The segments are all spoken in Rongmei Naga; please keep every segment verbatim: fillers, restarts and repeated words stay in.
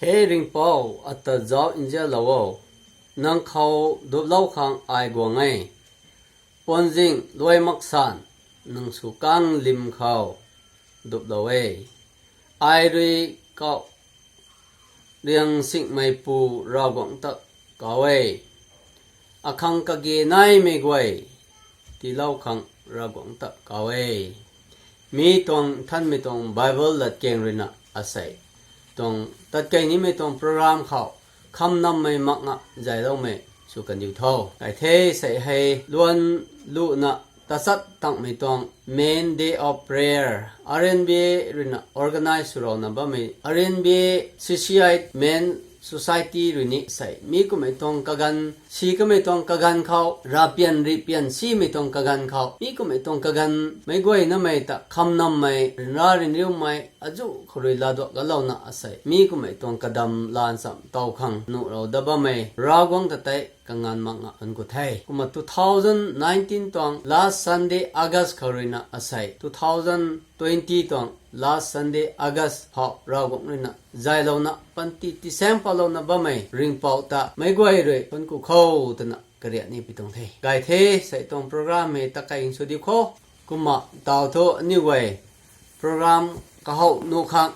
He Ringhpouc, ata zauc nzianlou o, nang khou duplou khang ai guang e. Puanzing luai maksan, nang sw kang lim khou duplou e. Ai rui kau riang singmeipu Ravguangc ta kau e. Akhang kage naimei guay tiilou khang Ravguangc ta kau e. Mi tuang nthanmei tuang Bible latkaeng ruina asei tuang tatkei nimei tuang program khou khamnammei mak nga zayloumei sw kandiu tho. Kai the, sei hei luan luna tachat tangmei tuang Main Day of Prayer, R N B A ruina organize swlouna bammei, R N B A C C I Men Society rui ni sei mi kummei tuang kaganv, si kamei tuang kaganv khou, ravpian rihpian simei tuang kaganv khou, mi kummei tuang kaganv meic guaynamei ta khamnammei, ryanra ryanriumei azuh khou rui laaduak galouna asei mi kummei tuang kadam laancham tow khang nuhlou dat bammei Ravguangc ta tei kanganv mak nga thuanc ku the. Kumna two thousand nineteen tuang last Sunday August khou ruina asei two thousand twenty tuang last Sunday August phou Ravguangc ruina zaylouna panty tisaeng palouna bammei Ringhpouc ta meic guay rui thuanc ku kho twna kariak ni pi tuang the. Kai the, sei tuang program hei tatkei sw diu kho. Kumna taw thu aniu guay program kahouh nuh khang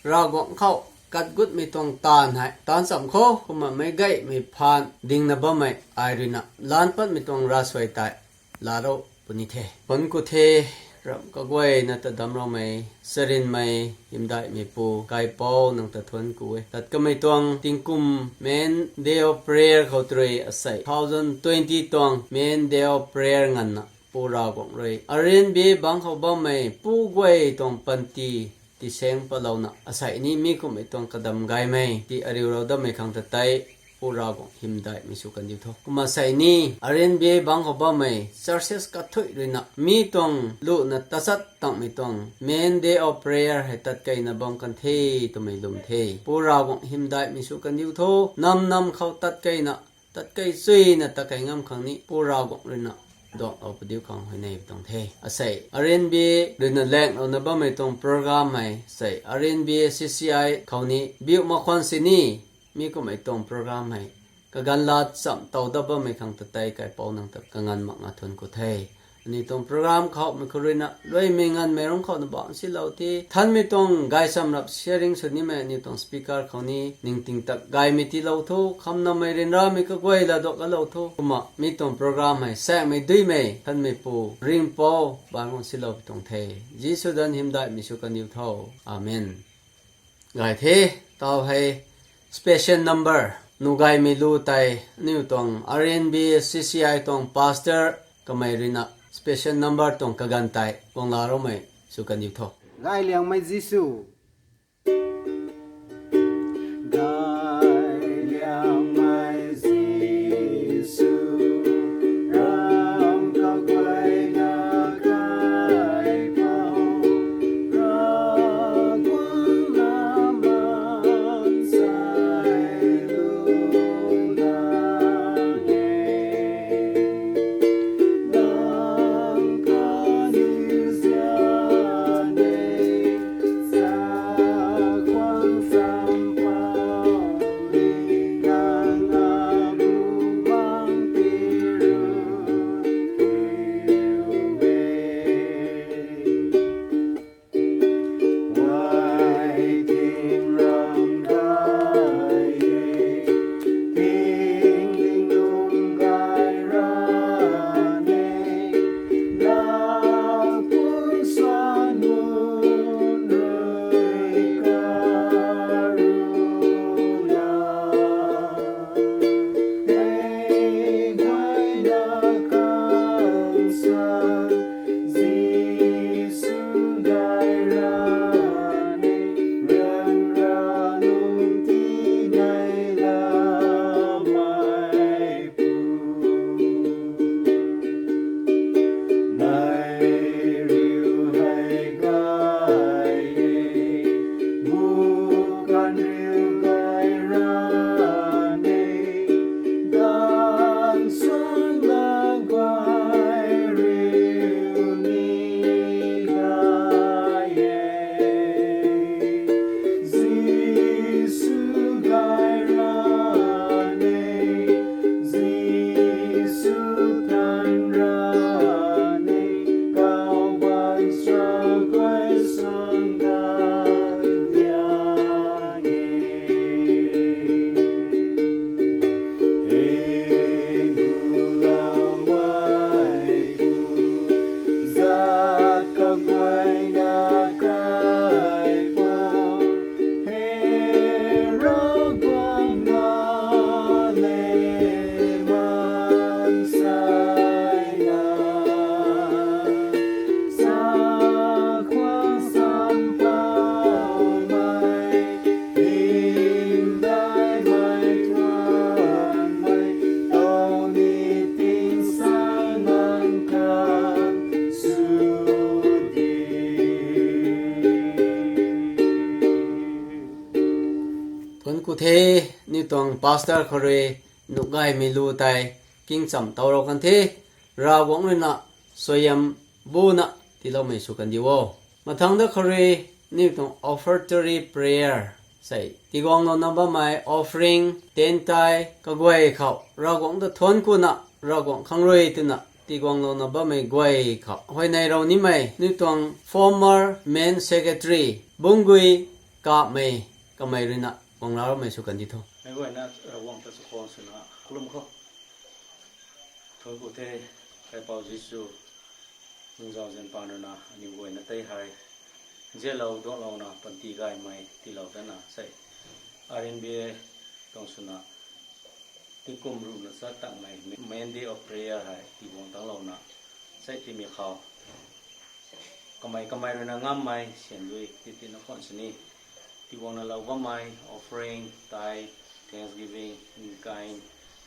Ravguangc khou katgutmei tuang taanv hei taancham kho. Kumna meic gaymei phaan dingna bammei ai ruina laanc patmei tuang ravsuai tei laalou puni the. Thuanc ku the. Ramh kaguayna ta damcloumei, charynmei, hymdaihmeipu Kaipouc, nang ta thuanc ku e. Tat kamei tuang tingkum Main Day of Prayer khou tei rui asei two thousand twenty tuang Main Day of Prayer nganvna Pu Ravguangc rui R N B A bangc khou bammei pu guay tuang panty tisaeng palouna asei ni mi kummei tuang kadam gaymei ti ariulou datmei khang ta tei Pu Ravguangc hymdaihmei sw kandiu tho. Kumna sei ni R N B A bangc khou bammei churches kathuic ruina mi tuang luna tachat tangmei tuang Main Day of Prayer hei tatkeina bam kan the twmei lwm the. Pu Ravguangc hymdaihmei sw kandiu tho. Nam nam khou tatkeina, tatkei chuyna tatkei ngam khang ni Pu Ravguangc ruina duanglou padiu khang huayney tuang the. Asei R N B A ruina laenglouna bammei tuang program hei sei R N B A C C I khou ni biu mak khwan sini mi kummei tuang program hei kaganv laancham tow dat bammei khang ta tei Kaipouc nang ta kanganv mak nga thuanc ku the. Aniu tuang program khou mei khou ruina luaimei nganvmei rungc khou na bam silou the. Nthanmei tuang gaychamv rap sharing sw nimei aniu tuang speaker khou ni ningting tak gaymei tiilou tho. Khamnammei ryanramei kaguay laaduak galou tho. Kumna mi tuang program hei saengmei duimei Nthanmeipu Ringhpouc bangc guang silou pi tuang the. Jisu zanc hymdaihmei sw kandiu tho. Amen. Gay the, taw hei special number nuh gaymei lu tei aniu tuang R N B A C C I tuang pastor kamei ruina special number tuang kaganv tei guanglaaroumei sw kandiu tho. Gayliangmei Jisu. Gayliangmei Jisu, ramh kaguayna Kaipouc, Ravguangc lammansei lungdang e. Nang kaniw zian e, chakhwang champouc ni nang amuh bangc piru kiu e. Wai ting ram gay e, ting ding lum gay ran e, Ravguangc suan mun rui karuna. Hei guayna khang sa, Jisu dai rani, ryanra lungc tinei lamei pu. Nai riu hei gay e, bu kan riu gay ran e, ganv suan la the, niw tuang pastor khou rui nuh gaymei lu tei kingcham tow rou kan the, Ravguangc rui na suaihiam buna tiiloumei sw kan diu o. Mathang da khou rui niw tuang offertory prayer sei tiguanglouna bammei offering, ten tithe kaguay khou Ravguangc ta thuanc kuna Ravguangc khang rui twna tiguanglouna bammei guay khou huayney rou nimei niw tuang former main secretary Bungui Kamei, kamei rui na guangla roumei sw kan di tho. Meic guayna Ravguangc ta chakhwang swna kalum khou. Thuanc ku the, Kaipouc Jisu, nang zauzian paan rui na aniw guayna tei hei nzianlou duanglouna panty gaymei tiilou datna sei R N B A tuang swna tingkum ruhna chat takmei main day of prayer hei tiguang tanglouna sei timei khou kamei kamei rui na ngammei syan dui titina khwan sini tiguangna lou bammei offering, tithe, thanksgiving, in kind,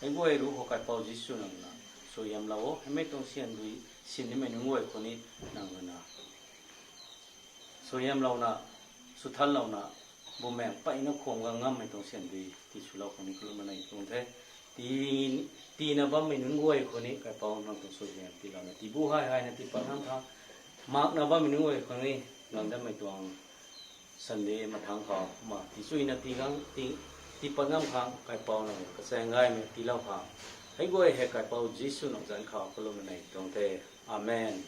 hei guay ruc khou Kaipouc Jisu nang na suaihiamlou o. Heimei tuang syan dui sinimei nunc guay khou ni nang rui na suaihiamlouna, swthanlouna, bumaeng mpeyna khwang gang ngammei tuang syan dui tiswlou khou ni kalumna nei tuang the. Tii, tiina bammei nunc guay khou ni Kaipouc nang tuang suaihiam tiilouna tiibu hei hei na tiipat ngam tha, makna bammei nunc guay khou ni nang datmei tuang Sunday mathangc khou kumna tiichuina tii gang tii, tiipat ngam khang Kaipouc nang kachaeng gaymei tiilou khang, hei guay hei Kaipouc Jisu nang zanc khou kalumna nei tuang the. Amen.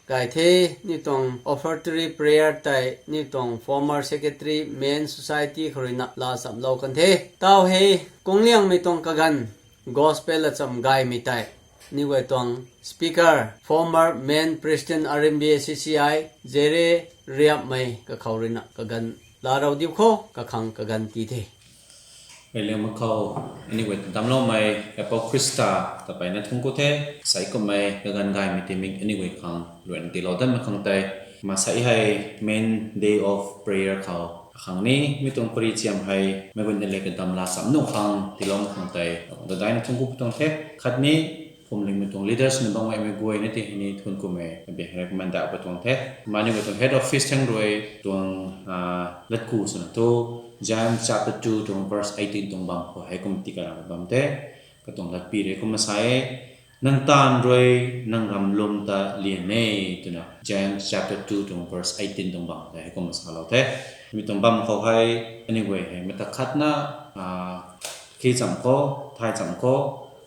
Kai the, niw tuang offertory prayer tei niw tuang former secretary Men Society khou rui na laa chamlou kan the. Tau hei, kungliangmei tuang kaganv, gospel lacham gaymei tei, niw guay tuang speaker, former Men President R N B A C C I, Jere Riapmei kakhou rui na kaganv laa rou diu khou, kakhang kaganv tii the. Hei liangmei khou, aniw guay ta damcloumei Kaipouc Khrista ta mpeyna thuanc ku the, sei kummei kaganv gaymei tingmik aniw guay khang ruina tiilou datmei khang tei, ma sei hei main day of prayer khou akhang ni mi tuang pari chiam hei meic guayna le kadam laa cham nuh khang tiiloumei khang tei, dadaina thuanc ku pu tuang the. Khatni, phuamlingmei tuang leaders na bam gaymei guayna tei hei ni thuanc kumei, abi hei recommend da pu tuang the. Kumna aniw guay tuang head office thang rui tuang, ah, latku swna thu, James chapter two tuang verse eighteen tuang bam khou hei kum tii kara bam the. Katuang latpi rui kumna sa e, nang taanv rui nang ram lwm ta lian e, twna James chapter two tuang verse eighteen tuang bam tei hei kumna salou the. Mi tuang bam khou hei, aniw guay hei mata khatna, ah, khi cham khou, thay cham khou,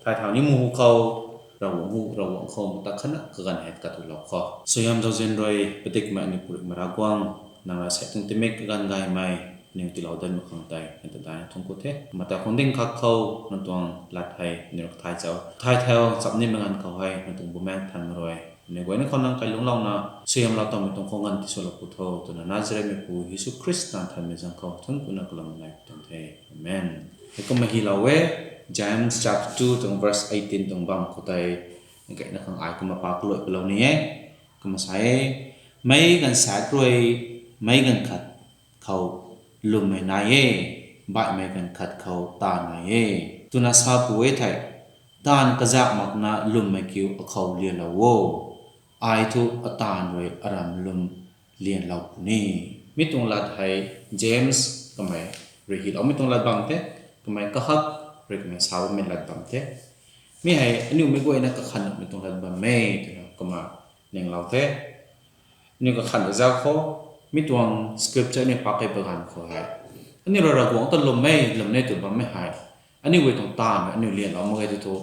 thay thau ni mu khou, Ravguangc hu, Ravguangc khou mata khatna kaganv hei katulou khou. Suaihiam zauzian rui padikmei aniw purikmei Ravguangc, nang rui sei tuang tingmik kaganv gaymei aniw tiilou datmei khang tei, nang ta daina thuanc ku the. Mata khang ding khat khou nang tuang lat hei aniw rui thay chau, thay thau cham nimei ganv khou hei nang tuang Bumaengh Nthanmei rui aniw guayna khou nang kailungclouna suaihiamlou tuangmei tuang khou nganv tiswlou pu tho, twna Nazaretmeipu Jisu Khrista nthanmei zaeng khou thuanc kuna kalum nai pu tuang the. Amen. Hei kumna hylou e, James chapter two tuang verse eighteen tuang bam khou tei, nang kaina khang ai kumna pa kaluai palou ni e. Kumna sa e, meic ganv saekc rui meic ganv khat khou lwmmei nai e, baihmei ganv khat khou taanv nai e, twna sa pu e thei, taanv kazak makna lwmmei kiu akhou lianlou o, ai thu ataanv rui aram lwm lianlou puni. Mi tuang lat hei James kamei rui hyloumei tuang lat bam the, kamei kahak rui kamei sa bammei lat bam the. Mi hei aniw meic guayna kakhan nuhmei tuang lat bam e, twna kumna ninglou the. Aniw kakhan ta zauc khou, mi tuang scripture aniw pak kei pa ganv khou hei, aniu rui Ravguangc ta lwm e, lwm e tw bammei hei, aniu guay tuang taanv aniu lianlou mak ge tw thu,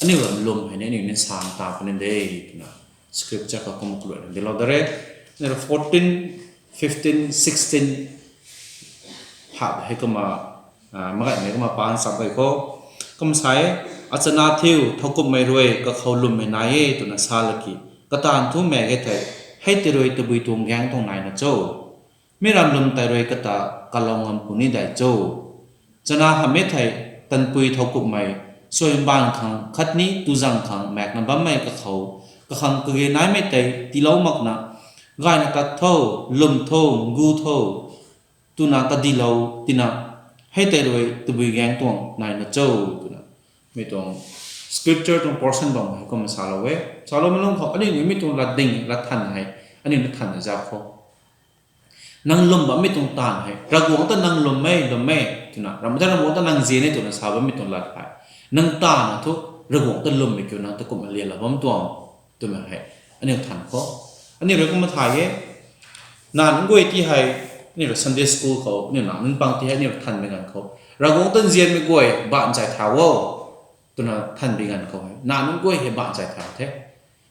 aniu ram lwm hei ni aniu ni sang ta puni de, twna scripture khou kumna kaluaina dinclou da re. Aniu rui fourteen, fifteen, sixteen hei kumna, ah, magaihmei kumna paan cham kei khou, kumna sa e, achana thiu thowkumhmei rui kakhou lwmmei nai e twna sa laki, kataanv thu maek ge thei, hei tei rui tabui tuang gaeng tuang naina cho? Mi ram lwm tei rui kata kalou ngam puni dei cho? Chana hamh e thei, tanpui thowkumhmei, suaihiam baanv khang khatni tuzang khang maekna bammei kakhou, kakhang kage naimei tei tiilou makna, gayna tat tho, lwm tho, ngu tho, twna kadihlou tina, hei tei rui tabui gaeng tuang naina cho? Twna mi tuang scripture tuang portion bam hei kumna salou e. Saloumei lungc khou aniu ni mi tuang latding lat than hei aniu ni than zauc khou, Nang lwm bammei tuang taanv hei, Ravguangc ta nang lwm e, lwm e twna, Ram ta Ravguangc ta nang nzian e twna sa bammei tuang lat hei, nang taanv na thu Ravguangc ta lwmmei kiu nang ta kumna lialou bam tuang twmei hei aniu than khou, aniu rui kumna thay e. Nac nunc guay ti hei, aniu rui Sunday school khou aniu nac nunc pang ti hei aniu rui thanmei ganv khou, Ravguangc ta nzianmei guay baanc zay thau o twna thanmei ganv khou hei nac nunc guay hei baanc zay thau the.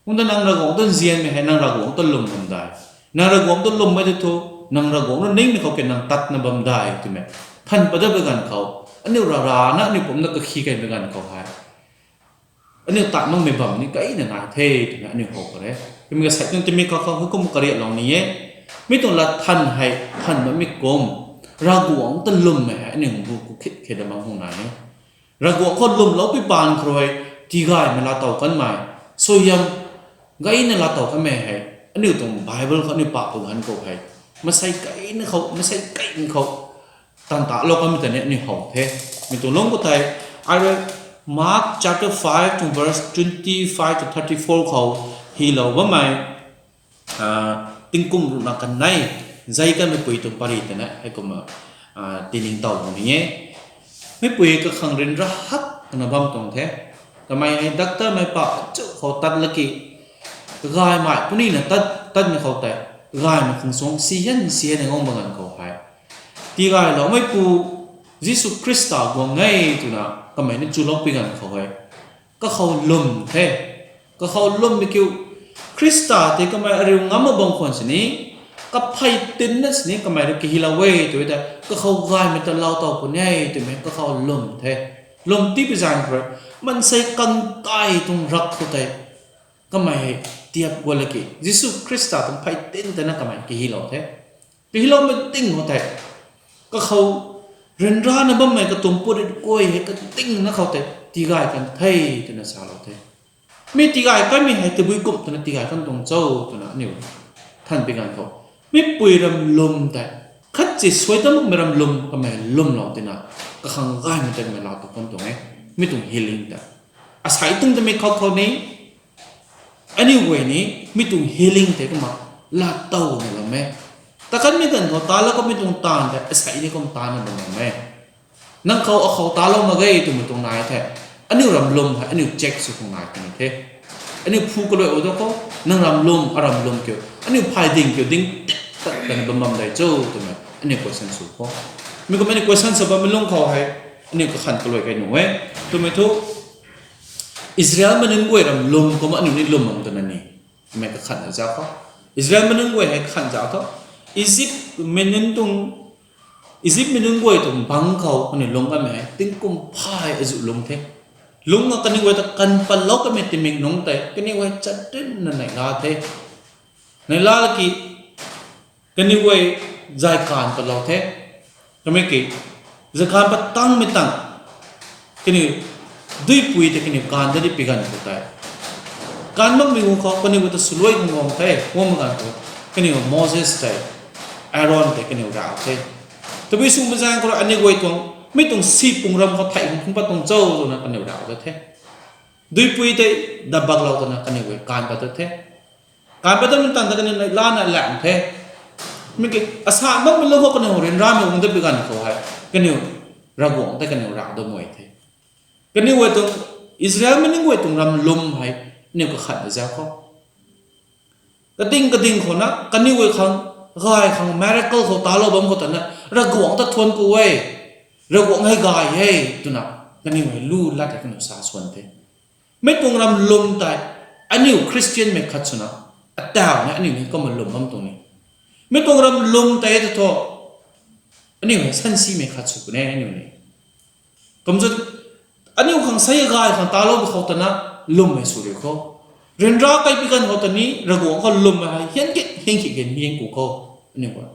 Kumna nang Ravguangc ta nzianmei hei nang Ravguangc ta lwm bam dai. Nang Ravguangc ta lwmmei tei thu, nang Ravguangc rui ningmei khou ke nang tatna bam dai twmei than pat dat pui ganv khou, aniu rarana aniu pumcna kakhi kaimei ganv khou hei, aniu tat makmei bam ni kaina nai the twna aniu how kare. Kumna kasei tuang timik khou khou heikum kariatlou ni e. Mi tuang lat than hei than bammei kum, Ravguangc ta lwmmei hei aniu bu ku khit khe da bam hung nai e. Ravguangc khou lwmloupui paan khou rui, tigaymei laatow kanmei, suaihiam gayna laatow kanmei hei, aniu tuang Bible khou aniu pah pui ganv khou hei, masei gayna khou, masei gayna khou, tan talou kanmei ta ni aniu how the. Mi tuang lungc khou tei, ai rui Mark chapter five tuang verse twenty five to thirty four khou, hilou bammei, tingkum ruhna kanei, zay kanmeipui tuang pari ta na heikumna, tining taw ni e. Meipui kakhang ryanra hak twna bam tuang the. Kamei hei doctormei pa chu khou tat laki, kagaymei punina tat, tatmei khou tei, kagaymei khang suang si hian si hian guang bam ganv khou hei, tigayloumeipu Jisu Khrista guang e twna kamei ni chulou pui ganv khou hei, kakhou lwm the. Kakhou lwmmei kiu, Khrista tei kamei ariu ngam mak bam khwan sini, kaphey tinna sini kamei rui kahilou e tw tei, kakhou gaymei ta laatow puni e twmei kakhou lwm the. Lwm tipi zaeng khou rui, maansei kangkai tuang rak khou tei, kamei hei tiap guat laki Jisu Khrista tuang phey tin tei na kamei kahilou the. Kahiloumei ting khou tei, kakhou ryanrana bammei katuang purit guay hei katingna khou tei tigay kan the twna salou the. Mi tigay kanmei hei tabui kum twna tigay kan tuang cho twna aniu than pui ganv khou, meipui ram lwm tei, khatsi suai tamukmei ram lwm kamei lwmlou tina, kakhang gaymei tei kamei laatow kan tuang e. Mi tuang healing tei, asei tuang timik khou khou ni, aniu guay ni mi tuang healing tei kumna laatowna bam e. Takanmei ganv khou talou kanmei tuang taanv tei asei ni kum taanna bam bam e. Nang khou akhou talou mak ge twmei tuang nai the, aniu ram lwm hei aniu check sw khang nai twmei the. Aniu phu kaluai o da khou, nang ram lwm, aram lwm kiu, aniu phay ding kiu ding tat tat kana bam bam dei cho twmei aniu question sw khou, mi kum aniu question sw bammei lungc khou hei, aniu kakhan kaluai kai nuh e. Twmei thu, Israelmei nunc guay ram lwm kumna aniu ni lwm bam twna ni, mei kakhanna zauc khou, Israelmei nunc guay hei kakhan zauc tho. Egyptmei nunc tuang, Egyptmei nunc guay tuang bangc khou kaniw lungc kamei hei tingkum phay azuh lungc the. Lungc a kaniw guay ta kan patlou kamei timik nungc tei kaniw guay chatrinna neihla the. Neihla laki, kaniw guay zay kaanv patlou the. Kamei ki, zay kaanv pat tangmei tang, kaniw duipui tei kaniw kaanv dat di pi ganv khou tei, kaanv makmei gung khou kaniw guay ta swluai khang guang the, guangmei ganv khou, kaniw Moses tei Aaron tei kaniw rauh the. Tabui sw mazaeng khou rui aniw guay tuang, mi tuang si pung ram khou thei hung khum pat tuang cho twna kaniw rauh dat the. Duipui tei dabaklou twna kaniw guay kaanv pat dat the. Kaanv pat datmei tang ta kaniw neihlana lang the. Mi ki, asa makmei lou khou kaniw ryanramei guang dat pi ganv khou hei, kaniw Ravguangc tei kaniw rauh dat mei the. Kaniw guay tuang, Israelmei nunc guay tuang ram lwm hei, aniu kakhatna zauc khou, kading kading khou na kaniw guay khang, gay khang miracle khou talou bam khou ta na, Ravguangc ta thuanc ku e, Ravguangc hei gay e twna, kaniw hei lu lat hei kaniw sa swan the. Mi tuang ram lwm tei, aniu Khristianmei khat swna, atau na aniu ni kumna lwm bam tuang ni. Mi tuang ram lwm tei ta thu, aniu hei sansimei khat sw puni aniu ni. Kumcna, aniu khang sei gay khang talou khou ta na, lwmmei sw riu khou, ryanra kai pi ganv khou ta ni Ravguangc khou lwmmei hei hian ki, hian ki gen hian ku khou, aniu khou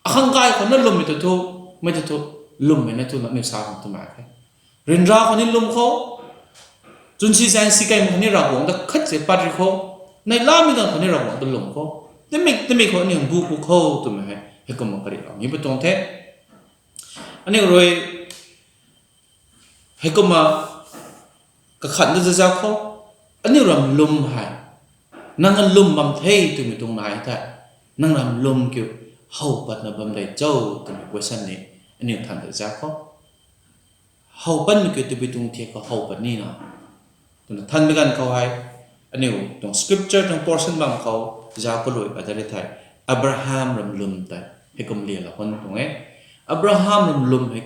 akhang gay khou na lwmmei ta thu, mei ta thu, lwmmei na thu na aniu sa khang twmei the. Ryanra khou ni lwm khou, chwnsi zaeng si kaimei khou ni Ravguangc ta khat se pat ri khou, neihlamei ganv khou ni Ravguangc ta lwm khou, timik timik khou aniu bu ku khou twmei hei heikumna kariulou ni pu tuang the. Aniu rui heikumna kakhatna zauc khou, aniu ram lwm hei, nang a lwm bam the twmei tuang nai the. Nang ram lwm kiu, how patna bam de cho twmei question ni aniu than ta za khou. How patmei kiu tabui tuang thiak khou how pat nina twna thanmei ganv khou hei, aniu tuang scripture tuang portion bam khou za kalui pat de thei, Abraham ram lwm tei heikum lialou khwan tuang e. Abraham ram lwm hei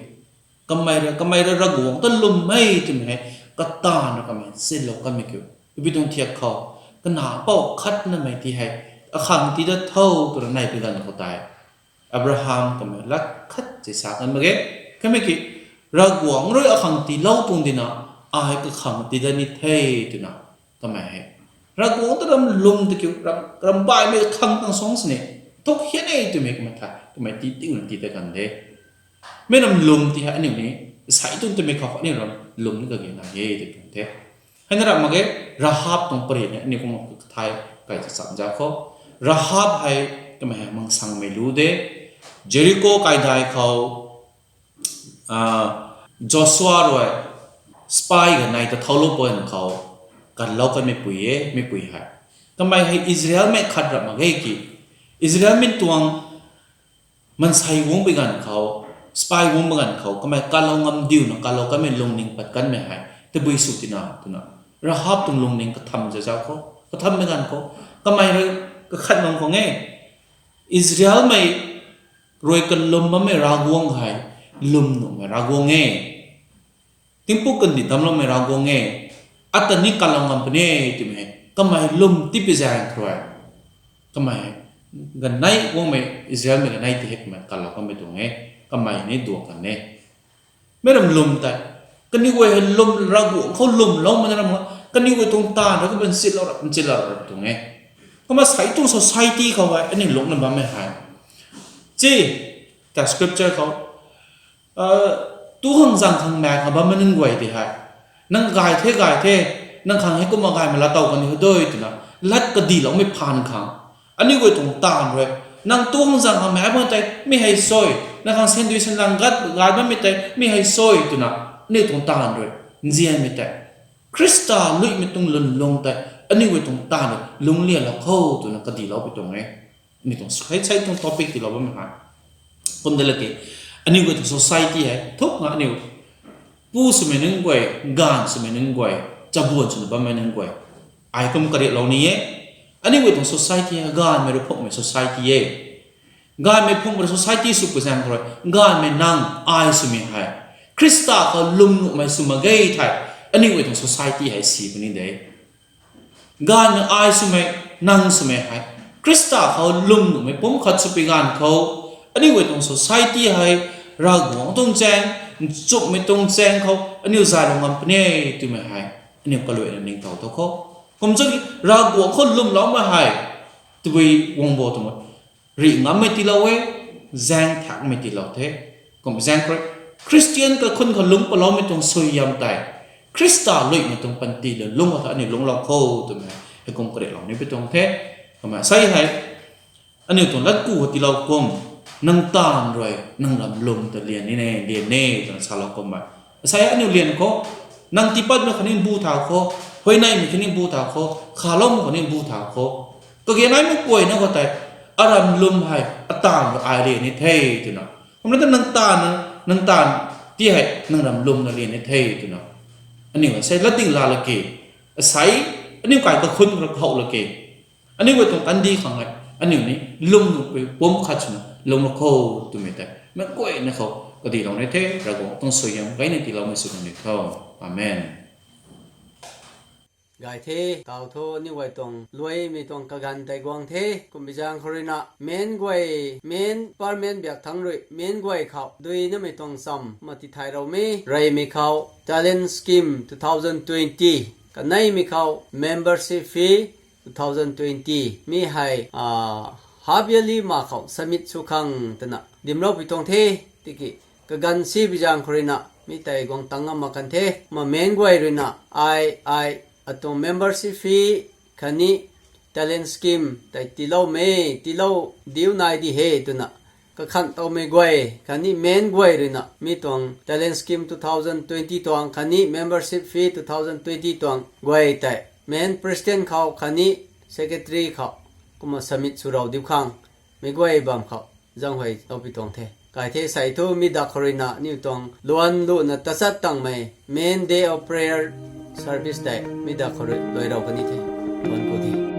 kamei rui, kamei rui Ravguangc ta lwmmei twmei hei, kataanv rui kamei silou kamei kiu tabui tuang thiak khou, kanac pou khatnamei ti hei akhang tii dat tho twna nai pi ganv khou tei, Abraham kamei lat khat si sa kan mak ge. Kamei ki, Ravguangc rui akhang tiilou tuang dina, ai kakhang tii dat ni the twna kamei hei, Ravguangc ta ram lwm ta kiu, ram, ram baihmei khang tang suang sini, thuk hian e twmei kamei tha, kamei tii tiuna tii ta kan de. Mei ram lwm ti hei aniu ni sai tuang twmei khou aniu ram lwm ni kage na e tw tuang the. Hei na ram mak ge, Rahab tuang pari ni aniu kumna kathay kai ta cham za khou. Rahab hei kamei hei mangsangmei lu de. Jericho kaidai khou, Joshua rui spy ganei ta thoulou puan khou kanlou kanmei pui e, mei pui hei. Kamei hei Israelmei khat ram mak ge ki, Israelmei tuang mansei guang bi ganv khou, spy guang bi ganv khou, kamei kalou ngam diuna kalou kanmei lungning pat kanmei hei tabui sw tina twna, Rahab tuang lungning katham za za khou, kathammei ganv khou, kamei rui kakhat nang khou nge, Israelmei rui kalwm bammei Ravguangc hei lwm nuhmei Ravguangc e. Tingpuk kandih damcloumei Ravguangc e. Ata ni kalou ngam puni e twmei hei kamei lwm tipi zaeng khou rui, kamei ganei guangmei, Israelmei ganei ti hei kamei kalou kanmei tuang e. Kamei ni duak kan e. Mei ram lwm tei, kaniw guay hei lwm, Ravguangc khou lwmloumei na ram, kaniw guay tuang taanv rui kumna nchitlou rap, nchitlou rap tuang e. Kumna sai tuang society khou hei aniu lungcna bammei hei, chi, ta scripture khou, tu khang zang khang maek khang bammei nunc guay ti hei, nang gay the, gay the, nang khang hei kumna gaymei laa tow kan hei dui twna, lat kadiloumei phaan khang, aniu guay tuang taanv rui, nang tu khang zang khang maek bam tei mi hei soi, nang khang sandui sanlang gat gay bammei tei mi hei soi twna, aniu tuang taanv rui nzianmei tei, Khrista luimei tuang lwnlung tei aniu guay tuang taanv rui lunglialou khou twna kadilou pi tuang e. Aniu tuang sai sai tuang topic tiilou bammei hei, kum de la ki, aniu guay tuang society hei thuk nga aniu pu swmei nunc guay, gaanv swmei nunc guay, chabuan swna bammei nunc guay, ai kum kariaklou ni e. Aniu guay tuang society hei gaanvmei rui phungmei society e. Gaanvmei phungmei rui society sw pui zaeng khou rui, gaanvmei nang ai swmei hei, Khrista khou lwm nuhmei sw mak ge thei, aniu guay tuang society hei si puni de. Gaanvmei ai swmei, nang swmei hei, Khrista khou lwm nuhmei pumc khat sw pi ganv khou, aniu guay tuang society hei, Ravguangc tuang chaeng, nchumhmei tuang chaeng khou aniu zaylou ngam puni e twmei hei, aniu kaluaina ningtow tow khou. Kum chaki, Ravguangc khou lwmloumei hei, tabui guang bo twmei, rih ngammei tiilou e, zaeng thakmei tiilou the. Kum zaeng khou rui, Khristian kakhun khou lungc paloumei tuang suaihiam tei, Khrista luimei tuang panty lwnlung khou ta aniu lungclou khou twmei, heikum kariaklou ni pi tuang the. Kumna sai hei, aniu tuang latku khou tiilou kum, nang taanv rui nang ram lwm ta lian ni ne, lian ne twna salou kummei. Sai aniu lian khou, nang tiipatmei khatni bu thau khou, huayneymei khatni bu thau khou, khaloumei khatni bu thau khou, kage naimei kuayna khou tei, aram lwm hei ataanv rui ai lian ni the twna, kumna ta nang taanv, nang taanv ti hei nang ram lwm na lian ni the twna, aniu hei sai latding laa la ke, asai, aniu kai kakhun khou hou la ke, aniu guay tuang kandih khang hei aniu ni lwm nuhpui pumc khat swna lungclou khou twmei tei meic guayna khou kadilou ni the. Ravguangc tuang suaihiam gayna tiiloumei sw kan ni tho. Amen. Gay the, taw thu aniu guay tuang luaimei tuang kaganv tei guang the. Kumbi zaeng khou ruina main guay, main department biak thangc rui main guay khou duinamei tuang cham ma tithaylou me. Reymei khou talent scheme two thousand twenty, kaneimei khou membership fee two thousand twenty, mi hei half yearly ma khou submit sw khang twna dimlou pui tuang the. Tiki kaganv si bi zaeng khou ruina mi tei guang tang ngam mak kan the. Ma main guay ruina ai, ai atuang membership fee khatni talent scheme tei tiiloumei, tiilou diu nai di he twna kakhan towmei guay khatni main guay ruina mi tuang talent scheme two thousand twenty tuang khatni membership fee two thousand twenty tuang guay tei main president khou khatni secretary khou kumna submit sw rou diu khang, meic guay bam khou zaenghuay tow pi tuang the. Kai the sei thu mi dak khou ruina aniu tuang luan luna tachat tangmei main day of prayer service tei mi dak khou rui luailou kan ni the. Thuanc ku the.